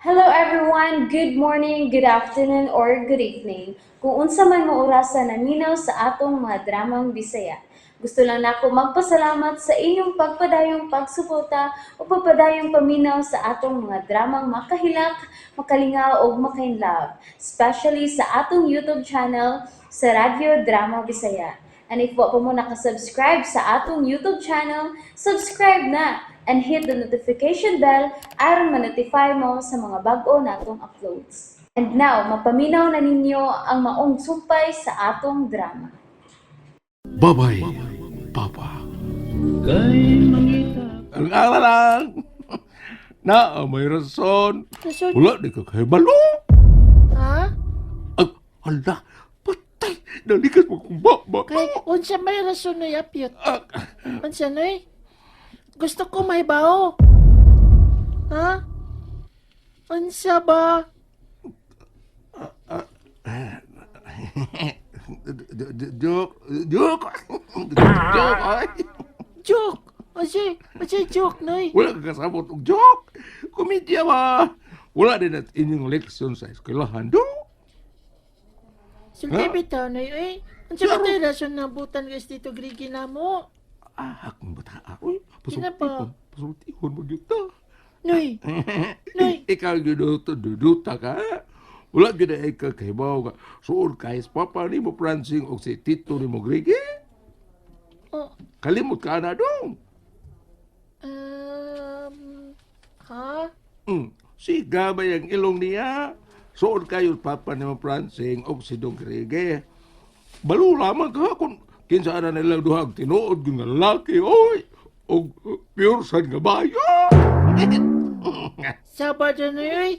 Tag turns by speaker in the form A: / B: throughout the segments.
A: Hello everyone! Good morning, good afternoon, or good evening. Kung unsa man mo orasa naminaw sa atong mga dramang Bisaya. Gusto lang nako magpasalamat sa inyong pagpadayong pagsuporta o pagpadayong paminaw sa atong mga dramang makahilak, makalingaw ug makainlove, especially sa atong YouTube channel sa Radyo Drama Bisaya. And if wa pa mo nakasubscribe sa atong YouTube channel, subscribe na and hit the notification bell aron ma-notify mo sa mga bag-o natong uploads. And now, mapaminaw na ninyo ang maong sumpay sa atong drama.
B: Babay, Papa. Ang ala lang. Na, may rason.
C: Rason?
B: Wala, di ka kahibalo.
C: Ha?
B: Ang, ala, patay. Nalikas mo kung baba.
C: Kay unsa may rason na yapyot?
B: Ah,
C: Unsa noy? Gusto ko may bao. Ha? Unsa ba?
B: Joke, joke. Joke, ay.
C: Joke. Unsa, unsa joke noy?
B: Wala ka kasabot og joke. Komedya ba? Wala din at inyong leksyon sa eskwelahan, do?
C: Sulti
B: Ha?
C: bitaw noy oy. Unsa ba tay rason na butan guys dito Grigi namo?
B: Ah, akong bata, uy.
C: Sino
B: Pasultihon,
C: ba?
B: pasultihon mo gyud ta.
C: Noy. Noy.
B: Ikaw gyud duduta ka. Wala gyud ay ka kahibaw ka. Suod kay papa ni mo Prancing og si tito ni mo Grigi.
C: Oh,
B: Kalimot ka na dong.
C: ha?
B: Si gabay ang ilong niya. Suod kayo papa ni mo Prancing og si Dong Grigi. Balo lamang ka kung kinsa na nilang duha ang tinuod gyud nga lalaki oy. Og pure sad nga bayo.
C: Sabado noy oy.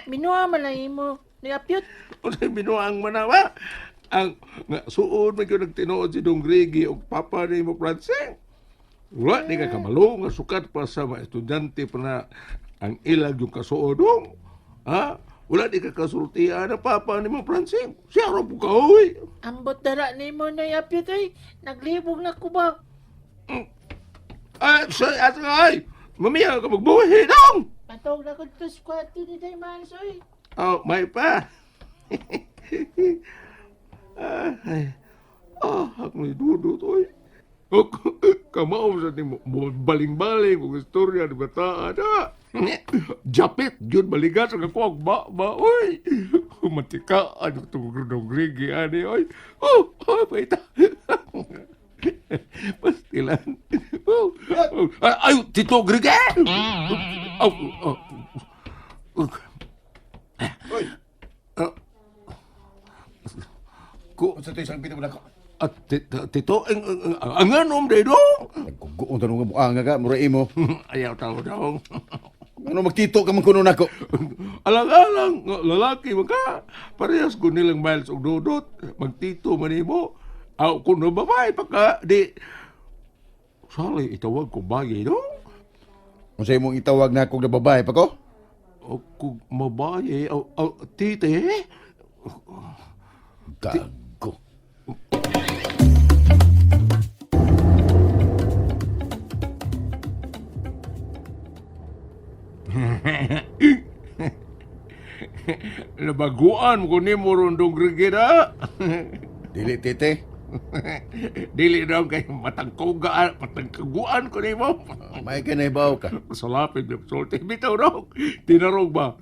C: Minuha man lang imo. Noy apyot.
B: Unsay binuang manawa? Ang nga suod man gyud nagtinuod si Dong Grigi og papa ni mo Francing. Wala ni ka kamalo nga sukat pa sa mga estudyante pa na ang ilag yung kasuod dong. Ha? Wala di ka kasultian na papa ni mo Francing. Siya ra po ka oy.
C: Ambot dara nimo noy apyot oy. Naglibog na ko ba?
B: Ay, sa at ay. Mamiya ka magbuhi dong.
C: Patog na ko dito sa kwarto ni Day Miles, oy.
B: Oh, may pa. Ay. Ah, ako ni Dudut, oy. Oh, kamao sa nimo baling-baling og istorya ni bataan ha. Japit gyud baligas ang ako ang ba ba oy. Matika ano tong dong rigi ani oy. Oh, oh paita. Pastilan. Oh, oh, ay, Tito Grige. Oh, oh, oh.
D: Hoy,
B: Ah. Ko
D: unsa to isang pito mo nako?
B: at tito ang ang anom day dong.
D: Nagkuguon tanong nga buang ka, mura imo.
B: Ayaw tao dong.
D: Ano magtito ka man kuno nako?
B: Alang-alang nga lalaki man ka. Parehas ko nilang miles og dudot. Magtito man nimo. Aw kuno babae pa ka di. Sali itawag ko bagay dong.
D: Unsa imong itawag nako nga babae pa ko?
B: O kung mabaye o, o tite.
D: Gago.
B: Nabaguan ko nimo ron dong rigida.
D: Dili tite.
B: Dili daw kay matangkugaan, matangkuguan ko nimo.
D: May ka na ibaw ka.
B: Salapid na sulti bitaw dong. Tinarong ba?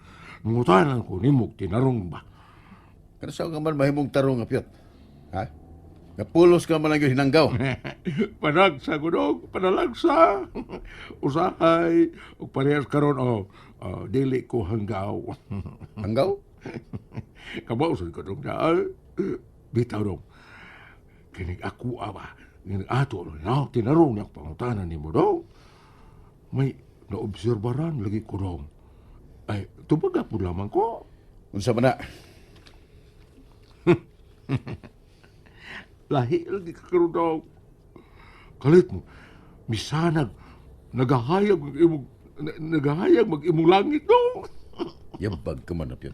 B: Ngutanan ko nimo tinarong ba?
D: Pero sa ka man mahimong tarong nga piyot. Ha? Napulos ka man lang yung hinanggaw.
B: Panagsa ko dong, panalagsa. Usahay, ug parehas karon oh, oh, dili ko hanggaw.
D: Hanggaw?
B: Kabaw sa ko dong daan. Bitaw dong. Kinig ako aba. Kinig ato no, tinarong niya pangutanan nimo dong. May naobserbaran lagi ko dong. Ay, tubaga po lamang ko.
D: Unsa man na?
B: Lahi lagi ka karon dong. Kalit mo, misanag, nagahayag mag imong nagahayag mag imong langit dong.
D: Yabag ka man na piyot.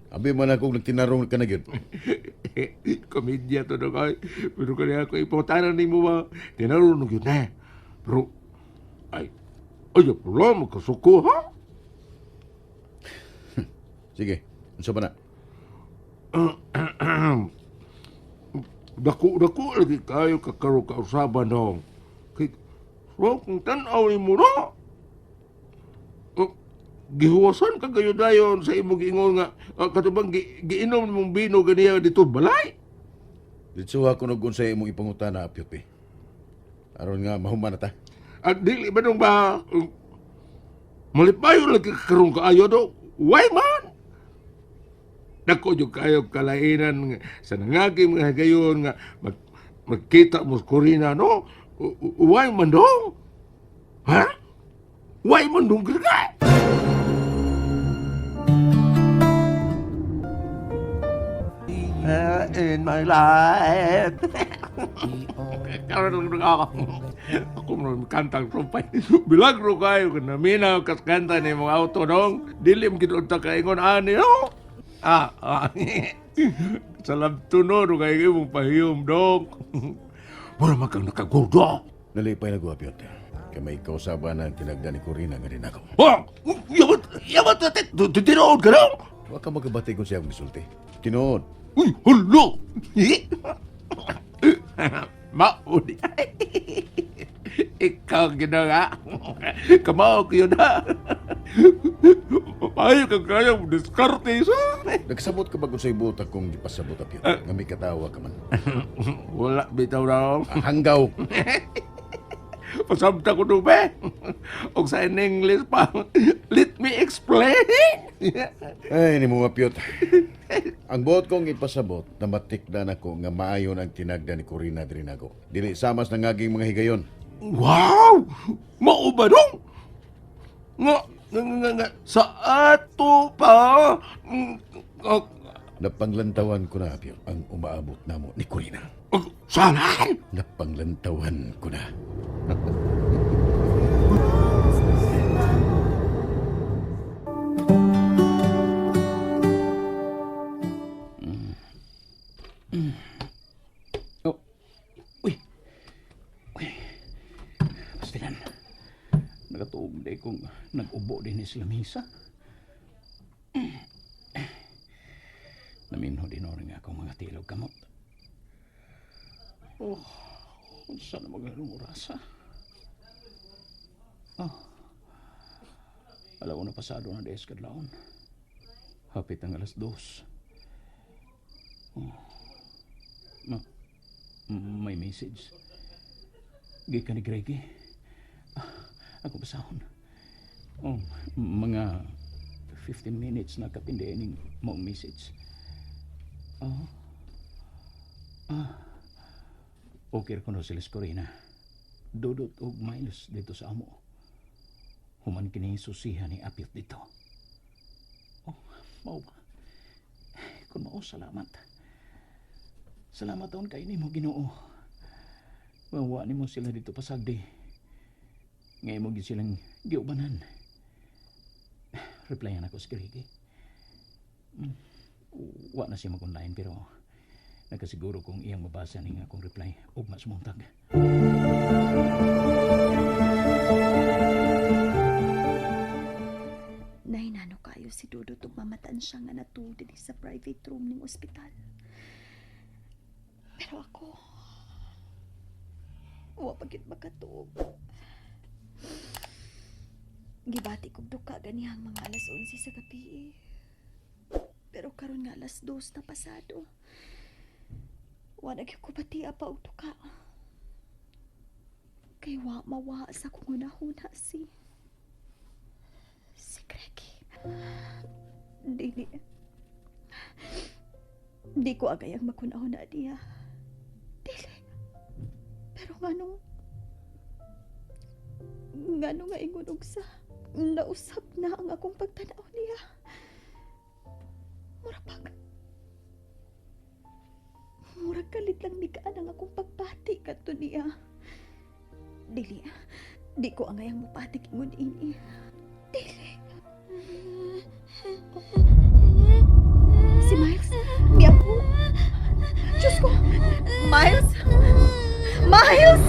D: Abi man ako nagtinarong ka na gyud.
B: Komedya to dong ay. Pero kaya ako iputanan nimo ba? Tinarong gyud na. Pero ay ay pula magkasuko ha.
D: Sige, unsa ba na?
B: Dako-dako lagi kayo kakaro kausaban dong. Kay, so, kung tanaw ni mo no, oh, gihuwasan ka kayo dayon sa imong giingon nga, katubang giinom mong bino ganiya dito balay.
D: Ditsuha ko nog unsay imong ipangutana, Apyot eh. Aron nga mahuman na ta.
B: At dili ba nung ba, malipayo lagi karon kaayo do, why man? Dako jud kayo kalainan nga sa nangagi mga higayon nga magkita mo sa Corina, no? Why man dong? Ha? Why man dong ka? In my life. Karon lang ako. Ako mo kantang rumpay. Bilagro kayo kung naminaw kas kanta ni mong auto dong. Dili mo kinunta kaingon ani no. Ah, ah. Salam tuno do kayo imong pahiyom dong. Mura man kang nakagurdo.
D: Nalipay na ko, Apyot. Kay may kausaba na ang tinagda ni Corina nga rin ako.
B: Oh, yamat yamat tinuod ka dong.
D: Wa ka magkabati kung siya akong gisulti. Tinuod.
B: Uy, hulo. Mauni. Ikaw ginawa. Kamao ko yun ha. Ayaw ka kaya mo diskarte sa.
D: Nagsabot ka ba kung sa'y buta kong gipasabot, Apyot? Nga may katawa ka man.
B: Wala bitaw raw.
D: Ah, hanggaw.
B: Pasabta ko dume. Og sa in English pa. Let me explain.
D: Ay, ni mo Apyot. Ang buot kong ipasabot, na matikdan ako nga maayon ang tinagda ni Corina Drinago. Dili samas na ngaging mga higayon.
B: Wow! Mao ba dong? Nga, nga, nga, nga, sa ato pa. Ah,
D: Napanglantawan ko na, Apyot, ang umaabot namo ni Corina.
B: ah, Salan!
D: Napanglantawan ko na.
E: Oh. Uy. Uy. Pastilan. Nakatuog na kong nag-ubo din ni sila misa. Naminho din oring akong mga tilog kamot. Oh, unsa na magarong orasa? Oh. Alaw na pasado na des kadlawon. Hapit ang 2:00. Oh. Ma may message. Gikan ni Greggy. Ah, ako basahon. Oh, mga 15 minutes na kapindi ning maong message. Oh. Ah. Okay ko no sila Corina. Dudot og miles dito sa amo. Human kini susiha ni Apyot dito. Oh, mao ba? Kun mao, salamat. Salamat taon kay nimo Ginoo. Mawa nimo sila dito pasagdi. Ngay mo gid silang giubanan. Replyan ako si Grigi. Wa na siya mag-online pero nakasiguro kung iyang mabasa ning akong reply ug mas muntag.
F: Nahinano kayo si Dudut ug mamatan siya nga natuod dinhi sa private room ning ospital. Pero ako, wa pa gyud makatuog. Gibati kog duka ganihang mga 11:00 sa gabi. Eh. Pero karon nga 2:00 na pasado. Wa na gyud ko batia pa og duka. Kay wa mawa sa akong hunahuna si Greggy. Dili. Di ko agayang maghuna-huna niya. Dili. Pero nganong nga ingon og sa nausab na ang akong pagtanaw niya. Mura pag murag kalit lang migaan ang akong pagbati kadto niya. Dili. Di ko angayang mupatik ingon ini. Dili. Si Miles? Miyapo? Diyos ko! Miles? Miles!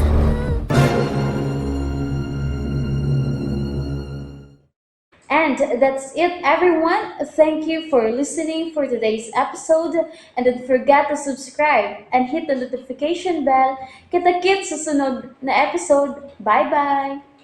A: And And that's it, everyone. Thank you for listening for today's episode. And don't forget to subscribe and hit the notification bell. Kita-kits sa sunod na episode. Bye-bye!